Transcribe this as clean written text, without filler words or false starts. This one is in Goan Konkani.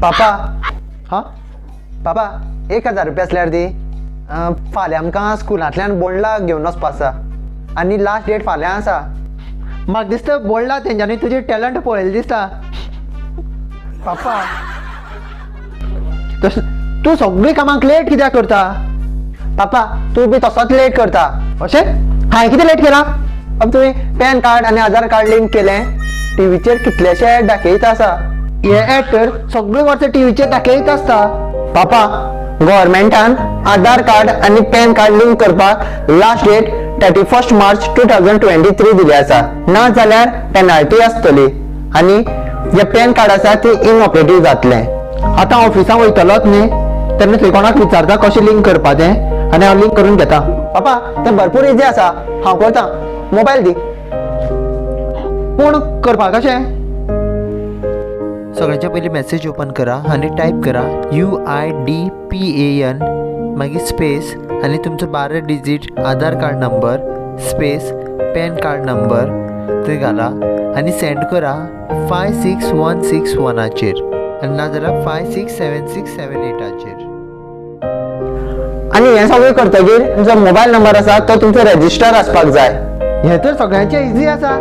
पापा, हा पापा, 1000 रुपया आसल्यार दी. फाल्यां आमकां स्कुलांतल्यान बोंडला घेवन वचपा आसा आनी लास्ट डेट फाल्यां आसा. म्हाका दिसता बोंडला तेंच्यांनी तुजें टॅलंट पळयलें दिसता. पापा. तशें तूं सगळीं कामाक लेट कित्याक करता? पापा, तूं बी तसोच लेट करता. अशें? हांवें कितें लेट केलां? अब तुवें पॅन कार्ड आनी आधार कार्ड लिंक केलें? टिवीचेर कितलेशे ऍड दाखयत आसा. हे ऍड तर सगळीं वर्सां टिवीचेर दाखयत आसता. पापा, गव्हर्मेंटान आधार कार्ड आनी पॅन कार्ड लिंक करपाक last date 31 March 2023 दिली आसा. ना जाल्यार पेनाल्टी आसतली आनी जे पॅन कार्ड आसा ती इनऑपरेटीव जातलें. आतां ऑफिसांत वयतलोच न्ही, तेन्ना थंय कोणाक विचारता कशें लिंक करपा तें आनी हांव लिंक करून घेता. पापा, तें भरपूर इजी आसा. हांव करता, मोबायल दी. पूण करपा कशें? सगळ्यांच्या पयलीं मॅसेज ओपन करा आनी टायप करा UIDPAN, मागीर स्पेस आनी तुमचो 12 digit Aadhaar card number space PAN card number थंय घाला आनी सेंड करा 56161आचेर आनी नाजाल्यार 567678आचेर. आनी हें सगळें करतगीर जो मोबायल नंबर आसा तो तुमचो रेजिस्टर आसपाक जाय. हें तर सगळ्यांचें इजी आसा.